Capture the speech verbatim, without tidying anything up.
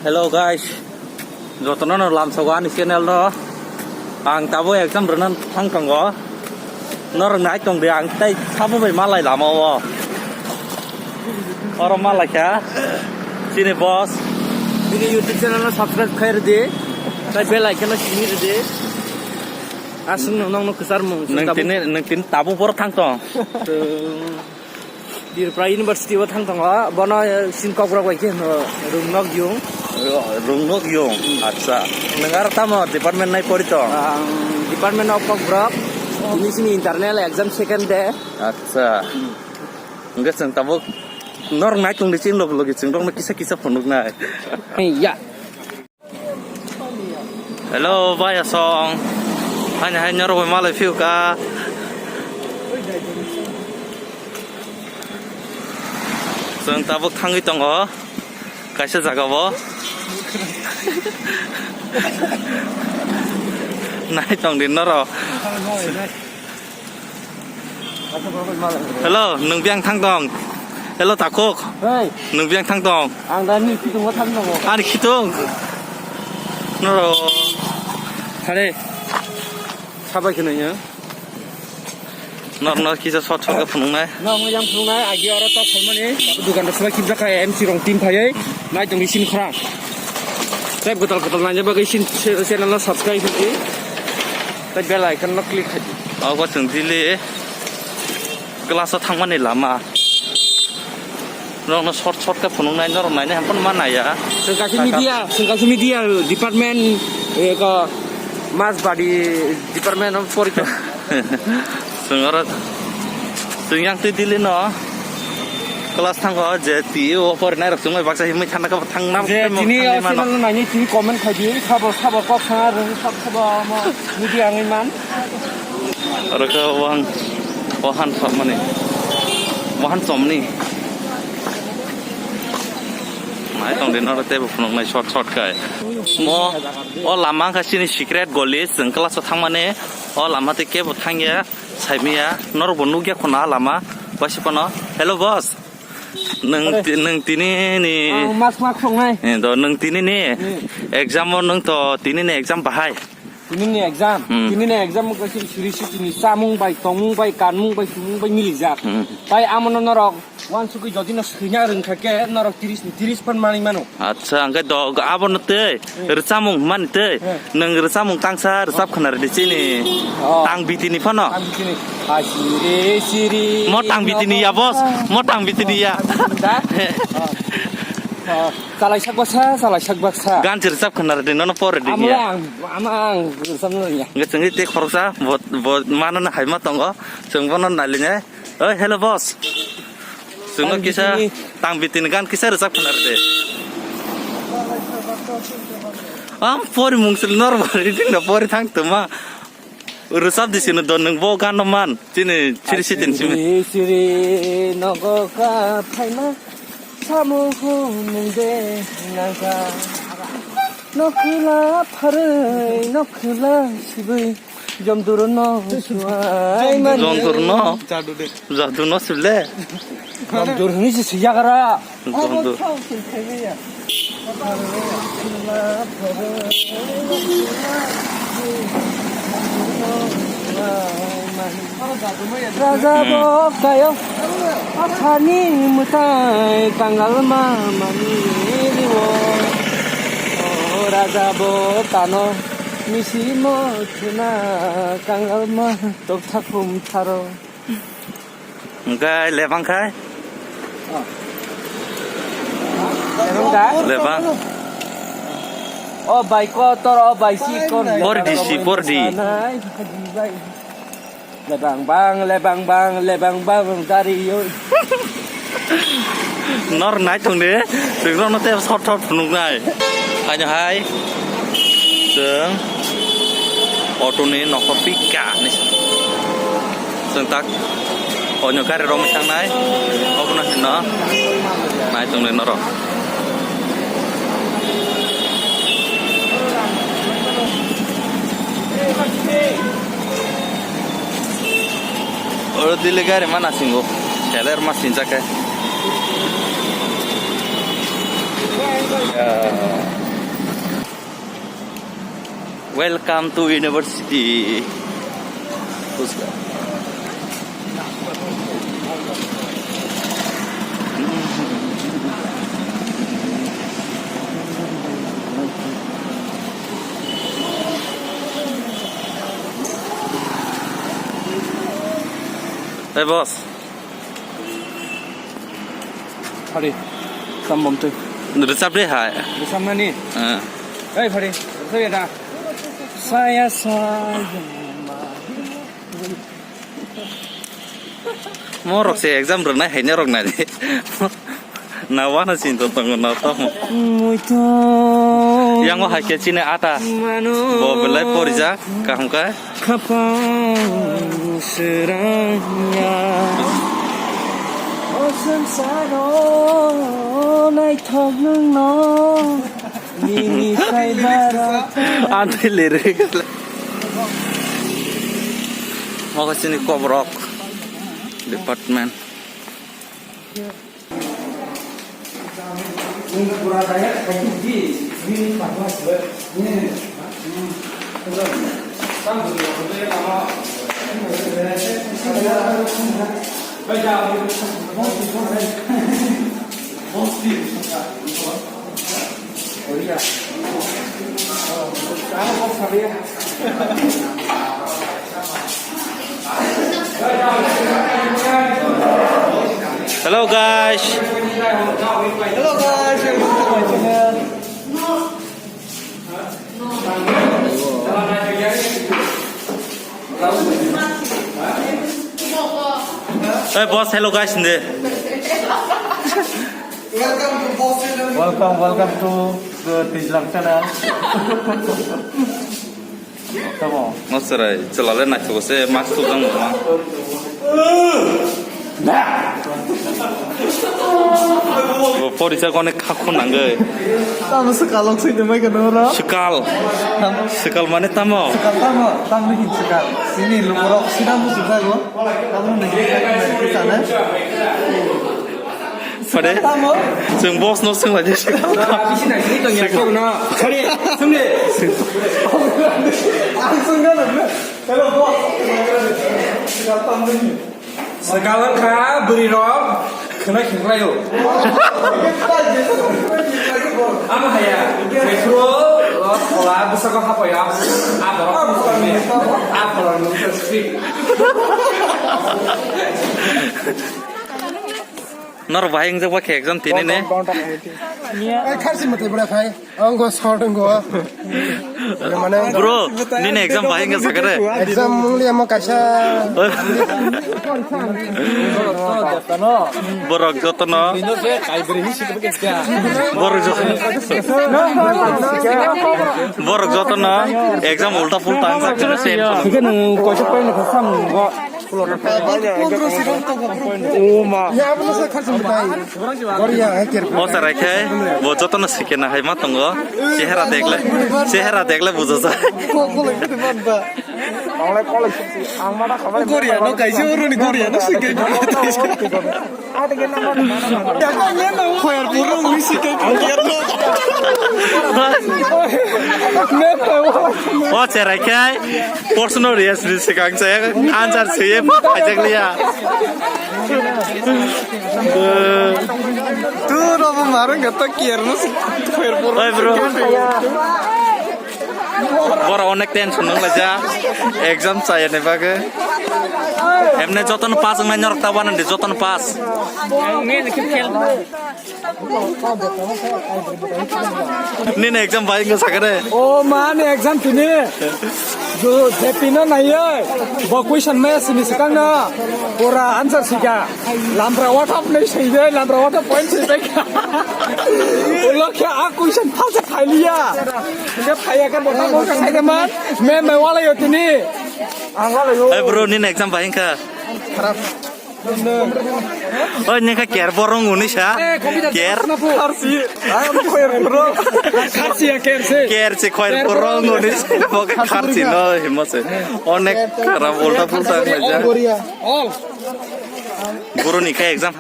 Hello guys, jotono no lamsogo ani channel no. Ang tabuk exam rwna thang tongo. Norok nai tong di, ang tei sabo bai malai lama o. Oro malai kha chini boss. Bini YouTube channel no subscribe khai rwdi. Tai bell icon no simi rwdi. Aswk no nokno kwchar mung. Nwng tini, nwng tini tabuk boro thang tong. Tripura University o thang tongo, bono, eh, sin kokrok bai khe hino Rungnok Yung. Ro-, Rungnok Yung, acha. Nwng aro tamo department nai pori tong? Ang Department of Kokborok, tini sini internal exam second day. Acha. Hwnkhe chwng tabuk norok nai tong di, chini log logi chwng rokno kisa kisa phunuknai. Ya. Hello, bai asong. Haini hai norok bai malai phiyo ka. Chwng tabuk thangwi tongo kaisa jaga o. Nai tong di norok. Hello, nwng biyang thang tong? Hello, takhuk. Hey. Nwng biyang thang tong? Ang da ni khitung o thang tongo. Ani khitung? Noro. Hare. Sabai kheno ya. Nor nor kisa short short khe phunuknai. Nor nor yang phunuknai, agi oro ta phalmani. Dukan rok sabai khibjak kha M C rong team phaiwi. Nai tong di sini khorang. Tei kwtal kwtal naina bagwi sini channel no subscribe khaidi. Tei bell icon no click khaidi. Obo chwng daily class o thangmani lama. Norokno short short khe phunuknai, norok nainai haphano ma naiya. Chwng kaisa media, chwng kaisa media department, eh, ko, mas body department of porito. Chwng oro, chwng yang twi daily no class thango je twi o porinai rok chwng bai baksa himwi thangna khe thangna je tini o channel no nainai tini comment khaidi, sabo, sabo kok sana rwng, sabo, sabo omo media wngwi man. Oro khe wahang, wahan sokmani, wahan chomni. Nai tong di, noro teibo phunuknai short short khai. Mo, o lama wngkha chini secret goli, chwng class o thangmani, o lama tei kebo thangya, saimaya, norokbo nukya khuna lama, waisa phano. Hello boss, nwng, are, ti-, nwng tini ni, ang mas mak songnai. Eh, do nwng tini ni, hmm, exam o nwng to tini ni exam bahai. Tini ni exam, hmm, tini ni exam wngkha chini siri sitini chamung bai, tongmung bai, kanmung bai, tumung bai milijak. Hmm. Tai amono norok wansugwi jodi no swina rwngkha khe norok tiris ni tiris phan manwi mano. Acha, hwnkhe do abono tei, hmm, rwchapmung hwnmani tei, hmm, nwng rwchapmung tangsa rwchap khwna rwdi chini, oh, tang biti ni phano. Tang biti ni. Asiri siri. Mo tang biti ni ya, boss. Mo tang biti ni ya. Da? Oh. Oh. Chalai sak baksa, chalai sak baksa. Gan se rwchap khwna rwdi, nono por rwdi. Amo ya. Ang, amo ang rwchapna rwngya. Hwnkhe chwngwi tei khoroksa, bo, bo mano na hai ma tongo, chwng bono nailinai. Oi, hello boss. Chwngno tang kisa bitini, tang bitini gan kisa rwchap khwna rwdi. Am pori mungsil normal reading no pori thang tuma. Rwchap di sino do nwng bo gan no man. Chini chiri sitin simi. Siri siri nogo ka phaima. Samu hu nung de nangka. Nokhla pharwi, nokhla sibwi. Jomdurno suai mani. Jomdurno? Jadu de. Jadu no sile. Jomdur hini si siya kara. Jomdur. Raja bo kayo. Athani mutai kangal ma mani riwo. O raja bo tano. Misimo khwna kangalma tokthakkhum tharo. Hwnkhe lebang khai? Lebang da? Lebang. O bai kotor, o bai sikon. Por di si, por di. Lebang bang, lebang bang, lebang bang, dari yo. Nor nai tong de, sing rok no te short short phunuk nai. Haino hai, sing auto ni nokho pika ni. Sing tak, onyo gari rok mithang nai, obo no hino, nai tong de norok. Oro dili gari ma nasingo, seler ma sinjak khe. Ya. Welcome to university. Hey, boss. Phari, tam bom twi. Rwchap de hai. Rwchapmani? Eh. Ei, Phari, rwchap ya da? Saya, saya, ma. Mo rok se exam rwnai hai ne rok nai de. Na wana chinta tongo na tamo. Muito. Yango hai khe chini ata. Mano. Bo belai porijak kaham khe. Khapang srangya. O sansaro naithok nwngno. Nini sai bara. Anti lirik. Moga sini kobrok department. Hello guys. Hello guys, welcome to my channel. Hey boss, hello guys, hindi. Welcome to boss channel. Welcome, welcome to the Tijlang channel. Tamo. Masarai, chalale naithogo se, mask tubjang ma. Bo porisa kone khakho nangoi. Tamo swkalok swi de mai kano ro. Swkal. Tamo. Swkal mane tamo. Swkal tamo, tamo hin swkal. Sini lukorok sida musu jago. Tamo nang sana. Pare? Tamo? Chwng boss no swng lai. Bisi nang sini tong ya, sini no. Sorry, sini. Ang swng na. Hello, boss. Swkal wngkha bwrwi rok khwna khinklaio. Amo haya, jephuru o thola bwsako hapaio, a borok a borok ni strict. Norok bahai wngjak ba khe exam tini ne? Ai, kharchi mwtai bwrwi phai. Ang go short ang go. Mane bro, nini exam bahai wngkha sakhe de? Exam mungli amo kaisa. Borok jotono. Borok jotono. Borok jotono exam ulta pulta wngkha sakhe de same. Hwnkhe nwng koisa point no khasam go. O ma. Ya, abono se kharchi mwtai. Goriya, hai ker. O sarai khe, bo jotono sikena hai ma tongo. Chehera dekhle, chehera dekhle bujajak. Goriya no kaisa oroni Goriya no sikena. Khoyar puro ungwi sikhe khoyar no. O cherai khe porsono riyas ni swkang se answer swiye phaijak liya. Tu robo marang gata kiar no si khoyar puro. Oi bro. Boro onek tension nang laja. Exam chaya ni bagwi. Emne jotono pass wngnai norok ta wanandi jotono pass. Nini exam bai wngkha sakhe de. O ma ni exam tini. Jo, je pino naiye. Bo question maya sini swkang na. Pura answer sika. Lambra wathap nei saibe, lambra wathap point saibe. Ulo khe a question thasa khailiya. Hingke phaiya khe bo tamo saibe man. Me me walayo tini. Ang walayo. Hey bro, nini exam bai wngkha. Oi, nini kha ker borong uni sa. Ker. Kharsi. Ang khoyar bro. Kharsi ya ker se. Ker se khoyar borong uni sa. Bo kharsi no himo se. Onek kharap ulta pulta wnglaijak. All. Guru ni khe exam.